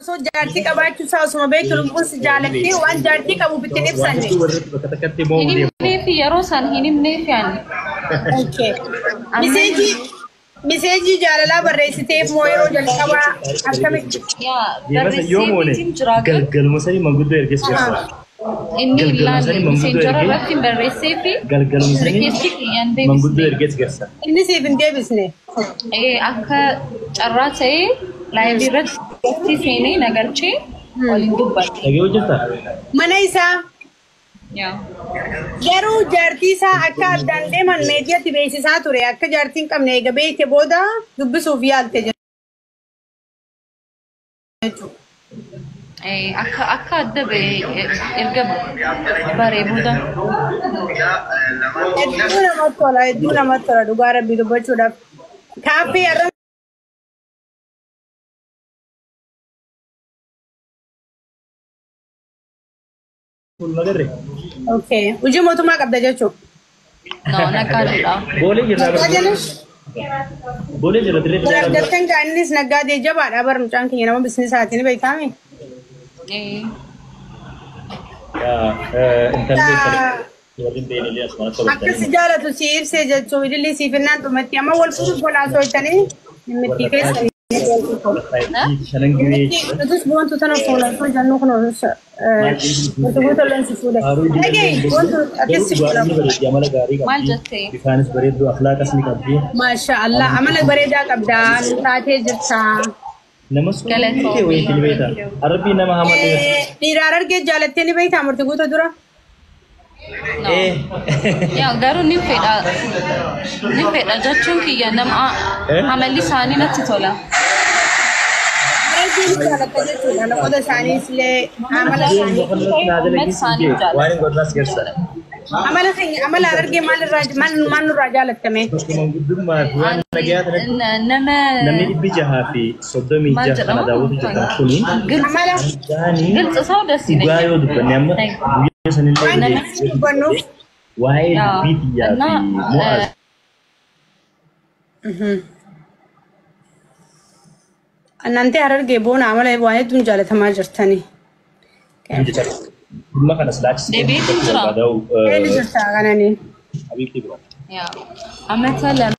Osoo jaartii qabaachuu isaa osuma beektu lubbuun si jaalattee waan jaartii qabuuf ittiin Waan ibsanne. hedduu walirratti bakka takkatti Hin moo'uu deemu. himneefi yeroo san hin himneefi ani. Okay. Miseejii miseejii jaalalaa barreessiteef moo yeroo jalqabaa akkamitti? Yaa Deemasa yoo moone barreesseefiitiin jira garuu galgaluma sanii manguddoo ergees garsa. inni hin Galgaluma laalle sanii manguddoo miseenjara ergee irratti hin barreesseefi galgaluma sanii rikeestii kiyyaan manguddoo deebisne. ergees garsa. Inni siif hin deebisne. Akka carraa ta'ee laayivii irratti dubartii seenee na galchee waliin dubbanne. Dhagee hojjetaa? Mana isaa Yaa. garuu jaartii isaa akka addaan deeman meediyaatti beeksisaa ture. Akka jaartii hin qabne eega beekte booda dubbisuuf yaalte jechuudha. Akka adda ba'e erga baree booda. Hedduu namatti tola, hedduu namatti tola dhugaa rabbii dubbachuudhaaf. Kaaffee har'a Kun magarre. Okay. Hojii mootummaa qabda jechuudha. No, naggaadheedha. Boolee jirraa bara. Naggaadeenis Boolee jirra dirree bara xiyyaara. argattan gaa innis naggaadee jabaadha bara mucaan keenya nama bisnisaati ni beektaami. Intalli warri hin beekne illee asumaan akka Akka si bartanii. jaalatu si ibsee jechuun idilli siif hinnaan dhumatti amma wal fuudhuuf walaa mimmitti keessanii. Shanan giree Mimmitti nutis boontu tana fuula osoo jennu kun osoo guutuu si fuudhe. Dhagee boontu Garuu akkas si fuula. dhugaa inni bareeddi amala gaarii Maal qabdi. jettee? Bifaanis bareedduu akhlaaqas ni qabdi. Maasha Allah amala bareedaa qabdaa nu taatee jirta. Nama suutee wayiitti ni beekta. Arabbii nama hamaa ta'e. Dhiiraan argee jaalattee ni beektaa murtii guutuu dura? No. Yaa garuu ni fedha. Ni fedha jechuun kiyya nama amalli isaanii natti tola. Bareedduu ni jaalatta jechuudha. Loqoda isaaniis illee amala isaanii. Uummata isaanii Waan hin jaalata. godhaas garsa. Amala keenya amala argee maalirraa maal maal nurraa jaalattame? Bakka manguddummaa fi waan nagayaa kanatti Nama namni dhibbi jahaa fi soddomii maal jaha kana jedhama? daawwatu jirtan kuni Gilx Amala gaanii gilx isaa das dhugaa yoo ይለኛል። dubbanne amma guyyaa sanillee waan namatti dubbannuuf waa'ee yaa dubbii xiyyaa እና fi mo'aas Annantee harargee boona amala waan hedduun jaalatamaa jirtani. Dhimma kana silaachis Deebiitiin jira. barbaada'u Eenyu jirta kanani? Habiibtii bira. yaa amata lama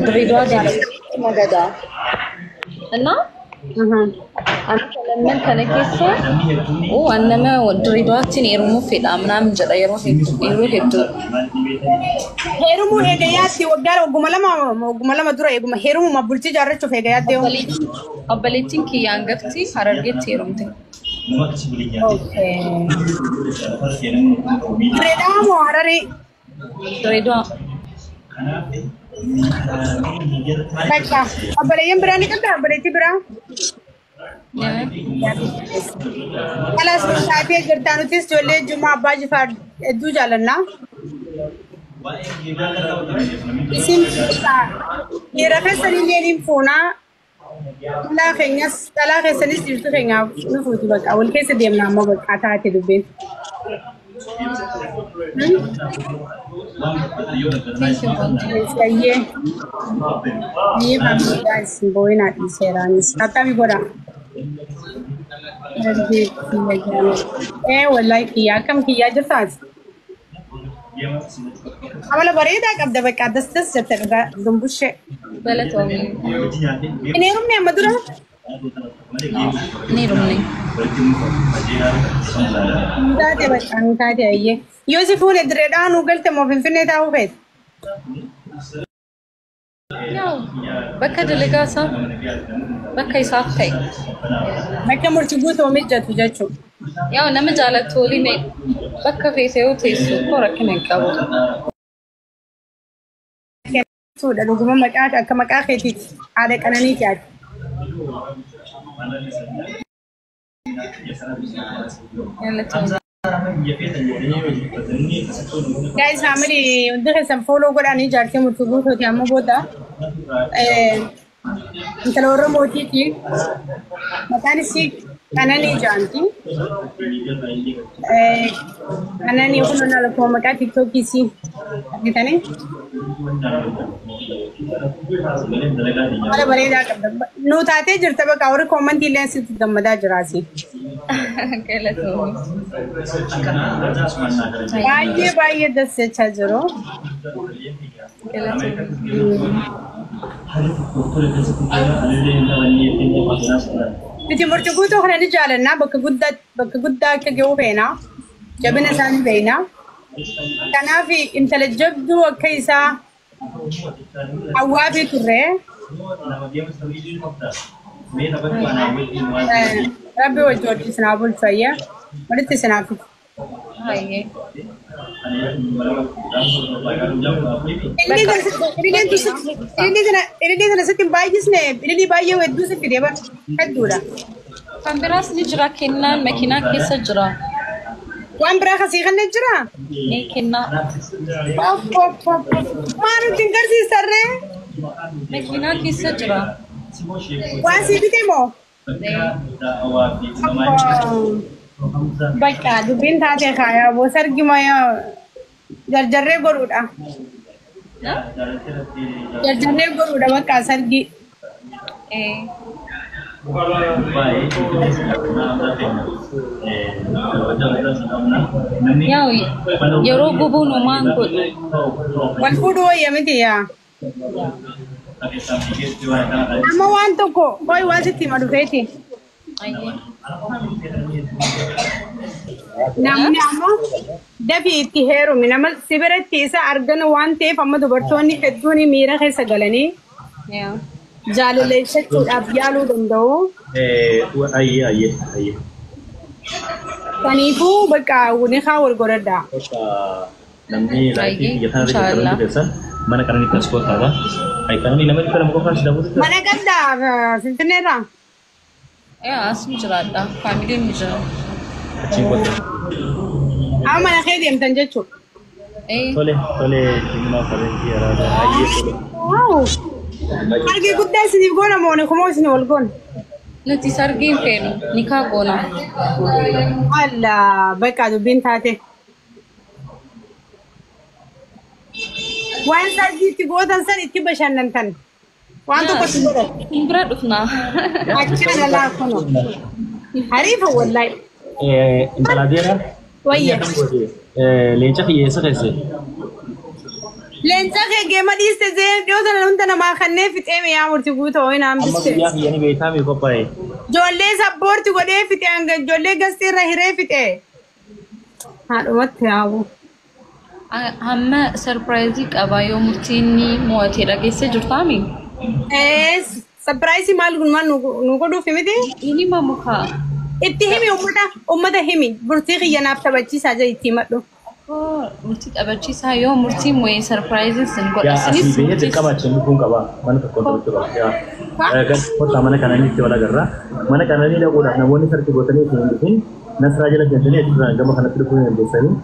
ድሬዳዋ ነገዳ እና amata lamman kana keessa oo nama Dirreedawaatti heerumuu fedha ምናምን jedha yeroo hedduu yeroo hedduu. Heerumuu eegayaatti waggaa wagguma lama dura eeguma heerumuma bultii jaarrachuuf eegayaatti yoo. Obboleettiin kiyya hangafti Harargeetti heerumte. Nama akkasii waliin nyaatee. Dirreedhaa moo Hararii? Dirreedawaa. Bakka obboleeyyan biraa ni qabdaa obboleettii biraa? Kalaas nu taatee jirtaa nutis ijoollee Jummaa Abbaa Jifaar hedduu jaallannaa. Isin dhiira keessanillee ni fuunaa. Dhalaa keenyas dhalaa keessanis jirtu keenyaaf nu fuuti bakka wal keessa deemna ammoo bakka taate dubbiin. Thank you, Bontu. Sayyee ni family guys boo'inaa dhiiseeraanis akkami godha. Dargee kiyya jaalala. Wallahi kiyya akkam kiyyaa jirtaati. Amala bareedaa qabda bakka das das jette dhugaa dumbushee. Galatoomii. Hin heerumne amma dura? Ni heerumne. Nu taate bakka nu taate ayyee. Yoo si fuune direedhaa nuu galte moo Finfinnee taa'uu feete? Yaw bakka dalagaa isaa bakka isaaf ta'e. Bakka murtii guutuu mijatu jechuudha. Yaw nama jaalattu waliin bakka feete yoo teessu koo rakkina hin qabu. Suudha dhuguma maqaa akka maqaa keetiiti haadha qananiiti ati. Galatoomii. Guys family hundi keessan follow godhanii jaartii murtii guutuuti amma booda. Intala warra mootiiti. Maqaan isii Qananii jaanti. Qananii kun lakkoo maqaa tiktookii si argitanii? Haala bareedaa qabda. Nuu taatee jirta bakka warri koomantii illee sitti gammadaa jiraasi. Galatoomii. Baay'ee baay'ee das jechaa jiru. Galatoomii. Nuti murtii guutuu kana ni jaalannaa bakka guddaa akka ga'u feena. Jabina isaanii beekna. Kanaaf intala jabduu akka isaa hawwaa fi turre. Rabbi wajji wajji isin haa bulchu ayya. Walitti isin haa fidu. Hayyee. Ilillii sana sitti hin baay'isne ilillii baay'ee hedduu sitti fide bara hedduudha. Kan biraas ni jira kennaan makiinaa keessa jira. Waan biraa kasii kan jira? Ni kennaa. Maal nuti hin garsiisarree? Makiinaa keessa jira. Waan sii bite moo? Bakka dubbiin taatee kaayaa boo sargi mayyaa jarjarree godhuudha. Jarjarree godhuudha bakka sargi. Yaa yeroo gubuun uumaan godhu. Wal fuudhuu wayya miti yaa. Amma waan tokko ho'i waan sitti hima dhufeeti. Namni ammoo dafii itti heerumi nama si biratti isa argan waan ta'eef amma dubartoonni hedduun miira keessa galanii jaalaleeffachuudhaaf yaaluu danda'u. Ayyee ayyee ayyee. Kanaafuu bakka ni haa wal godhadhaa. Namni laayifii biyya kana irra jirtu keessan mana kananitti as kootaadha. Kanani nama dhibba lama qofaan si daawwatu jira. Mana qabdaa Finfinneerraa? Yaa asuma jiraadha. Faamiliin ni jira. Achiin kootaa. Amma mana kee deemtan jechuudha. Tole tole jimmaa faranjii araadaa ayyee tole. Waaw! Sargii guddaa isiniif goona moo kumoo isin wal goona? Nuti sargii hin feenu nikaa goona. Allaa bakka dubbiin taate. Waan sargii itti gootan san itti bashannantan. Waan tokko itti godhan. Hin bira dhufnaa. Akkana laakkunu. Hariifa wallaahi. Intala adeera. Wayya. Leenca kiyyeessa keesse. Leenca kee geema dhiiste zee dhiyoo sana hunda namaa kanneen fixee mi'aa murtii guutuu ho'i naan Amma biste. guyyaa kiyyanii beektaa mi qophaa'e. Ijoollee sabboorti godhee fixee hanga ijoollee gastii irra hiree fixee. Haadhumatti haawu. Hamma sarpiraayizii qaba yoo murtiin ni mo'atee dhageessee jirtaami? Sarpiraayizii maal kun maal nu godhuuf miti? Inni mamukaa. Itti himi uummata himi murtii kiyya naaf taphachiisaa jee itti himadhu. Murtii taphachiisaa yoo murtii mo'ee sarpiraayiziin sin godha. Yaa asii bahee dirqama achiin dhufuun qaba. Mana tokkoon taphachuu qaba. Yaa kottaa mana kananii itti wal agarra. Mana kananii dhaquudhaaf namoonni sarki gootanii isin hin dhufin nasraa jala seentanii achirraan gama kanatti dhufuu hin dandeessanii.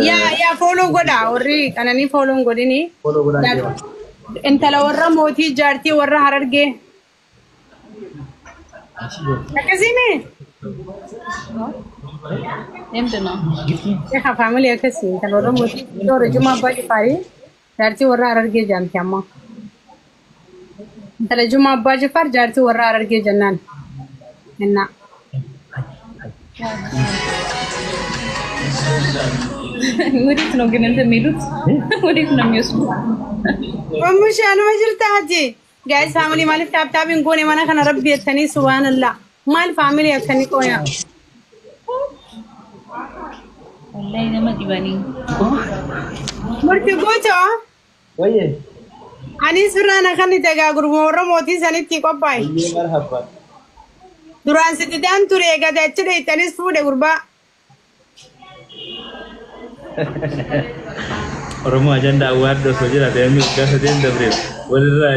Yaa yaa fooloo godha warri qananii fooloo hin godhini. Fooloo godhaa deema. Intala warra mootii jaartii warra harargee. Akkasii mee? Deemtuna. Egaa faamilii akkasii intala warra mootii toora Jumaa Abbaa Jifaarii jaartii warra harargee jaamti amma. Intala Jumaa Abbaa Jifaar jaartii warra harargee jennaan. Innaa. ወዴት ነው ግን እንትን የሚሉት? ወዴት ነው የሚወስዱት? Mamushi anuma jirta haji. Guys family maaliif taaptaabiin goone mana kana rabbi jettanii subhaanallah. Maal faamilii akkanii qooya? Wallahi nama dhibanii. Murtii gootoo Wayyee. anis birraan akkan itti egaa gurguruu warra mootii sanitti qophaa'e. Wayyee marhaba. Duraan sitti daan ture eegate achi dheeytanis fuudhe gurbaa. Oromoo ajandaa awwaardi osoo jiraate namni waggaa sadeen dabreef walirra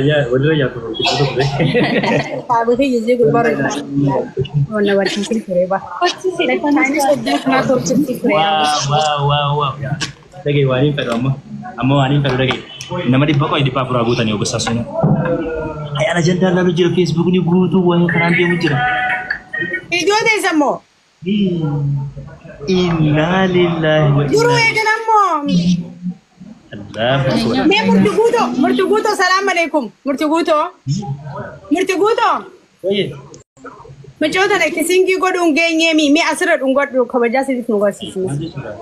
nyaatu murtii ture. Saabikii jijjii gurbaa irra wanna barsiisee ture ba. Anis hojii kanaa tolchutti ture. Waa waa waa. Dhagee waan hin fedhu amma. Amma waan hin fedhu dhagee. Nama dhibba qofa dhibba afuraa guutanii ogosaa sunu. Ayaan ajandaa laalu jira feesbuukni guutuu waa'ee kanaan deemu jira. Viidiyoo teessa immoo. Innaa lillaahi wa Duruu innaa eegan ammoo. Allahu akbar. Mee murti guutoo murti guutoo salaam alaikum murti guutoo murti guutoo. Oye. Micoota na kissing godhuun geenyeemi mee asirra dhungadhu kabajaa siif nu garsiisne. Maal jechuudha?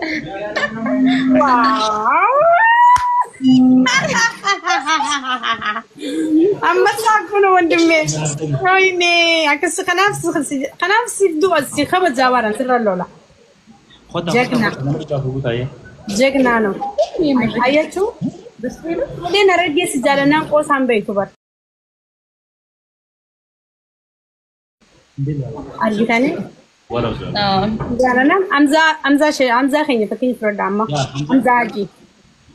Wow! Ammas akkuma wandimme. Wayne akkas kanaaf kanaaf siif du'a si kabajaa baran sirra lola. Kottaa Jagna. kottaa nama dhibbaaf guutaayee. ጀግና ነው። አያችሁ እኔን ረጌ ሲጃለናን ቆሳን በይቱ በር argitanii jaalanaan amzaa amzaa shee amzaa keenya fakkeenya fudhadha amma amzaa hajii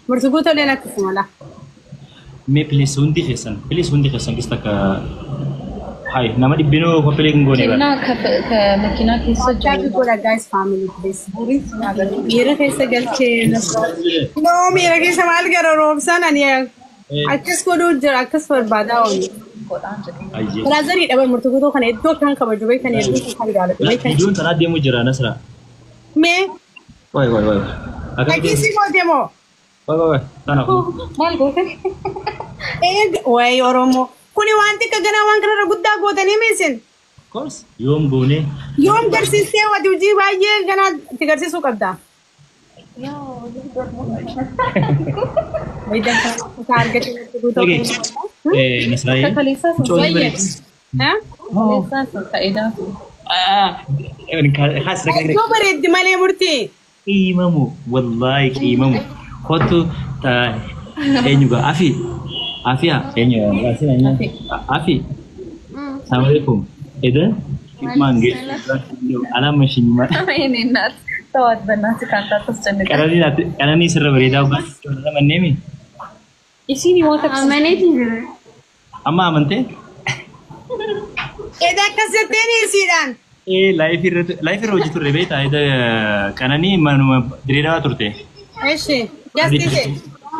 murti guutoleen akkasuma laa. Mee please hundi keessan please hundi keessan kis takka hai nama dhibbinuu koppilee hin goone bara. Kennaa ከመኪና keessa Taabii jiru. godha guys family please. Miira keessa galchee no miira keessa maal gara roobsaan ani akkas godhuu jira akkas barbaadaa oolu. Godhaan jedhee. Ayyee. Biraazarii dhaban murti guutuu kana iddoo kan kabaju beekan hedduu kan jaalatu beekan. Viidiyoon tanaa deemu jira Nasra. Mee Waay waay waay. Akkamitti? dhageessi goote moo? Waay waay waay. Tana kun. Maal goote? Eeg wayi Oromoo. Kuni waan xiqqa ganaa waan kanarra guddaa gootanii miisin. Of course. Yoom goone? Yoom garsiistee wati hojii baay'ee ganaa itti garsiisuu qabda. Okay. Nasraayee. Kaleessaa sun Mucoon bareedu. Kaleessaa sun ta'eedhaa. Haas ragaa Iddoo bareeddi malee murtii. qiimamu wallaahi qiimamu kottu eenyu gaa afi afiya eenyu afi salaam alaikum eda maange alamashinyima የእኔ እናት ተዋት በእናትህ ከአንተ አታስጨንቀን። qananii sirra bareedaa manneemi Isiin waan takka Amaneetiin jira. amma amantee Edaa akkas jetteen isiidhaan. ee laayif irra hojii turre beektaa eda qananii manuma direedawaa turte Eshi gastiise.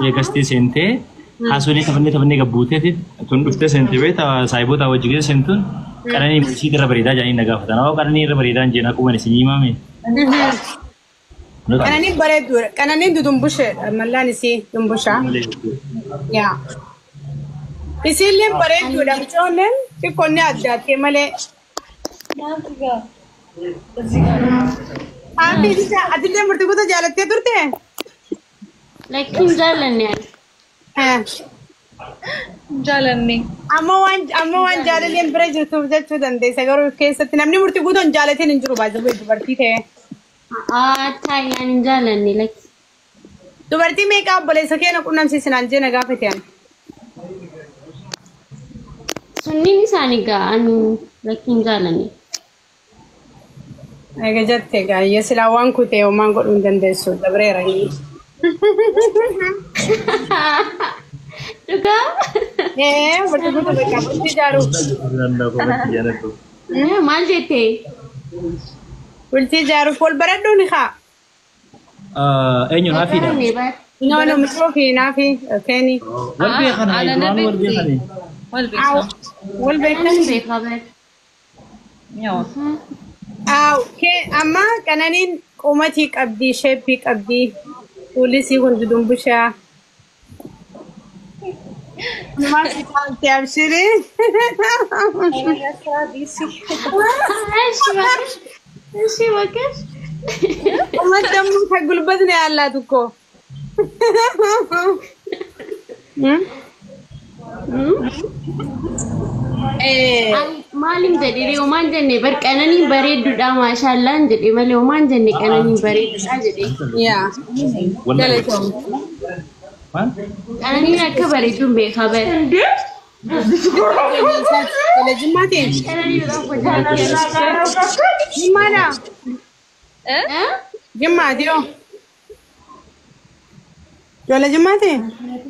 Ee gastee seentee haasonii taphannee taphannee gabbuuteeti tun dhuftee seentee beektaa saayiboota wajji keessa seentuun qananii isii irra bareedaa jedhanii na gaafatan. Awwa qananii irra bareedaa hin jeen akkuma isin himame. Qananiin bareedduudha. Qananiin dudumbusheedha. Mallaan isii dumbushaa. Yaa. Isiillee bareedduudha. Mucoolleen xiqqoonni addaattee malee. Aafi atillee murtii guutuu jaalattee turte? Lakkiin jaallanne ani. Jaalanne. Amma waan jaalalleen bira jirtuuf jechuu dandeessa garuu keessatti namni murtii guutuu hin jaalatin hin jiru baay'ee dubartii ta'e. Taayi ani hin jaallanne lakki. Dubartii meeqa obboleessa keenya qunnamsiisinaan jee na gaafate ani. Sunniin isaanii gaa ani lakki hin jaallanne. Egaa jette gaayyee silaa waan kutee homaan godhuu hin dandeessu dabreera inni. Dhugaa? Ee murtii guutuu bakka bultii ijaaruuf. Maal jettee? Bultii ijaaruuf wal baradhuu ni haa. Eenyuun hafiidha? Baranne bar. No no misoo fi naafi keeni. Wal beekan duraan wal beekan. Wal beekna. Wal beekan. Ani beekaa bar. Yaa. Aaw kee amma qananiin qumatii qabdii sheeppii qabdii fuulisii hundi dumbushaa. Maal si caaltee abshirii? እሺ በቃሽ። እሺ በቃሽ። ቁመት ደግሞ ከጉልበት ነው ያላት እኮ። Maaliin jedhee homaan jenne bar qananiin bareedduudha maashaallaan jedhe malee homaan jenne qananiin bareedduudha jedhe. Yaa. Wallahi. Maal? Qananiin akka bareedduun beekaa bar. Jimaatiin. Qananiin tokko Jimmaadha. jaalladha. Jimmaati yoo. Ijoollee jimmaati?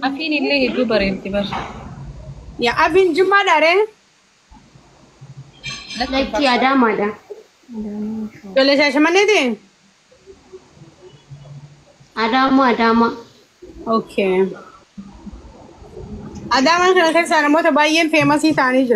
Afiin illee hedduu bareeddi bar. Yaa afiin jimmaadha ree? Lakki Adaamaadha. Ijoollee shaashamanneeti? Adaamaa Adaamaa. Okay. Adaamaan kana keessaa namoota baay'een feemasii ta'anii jiru.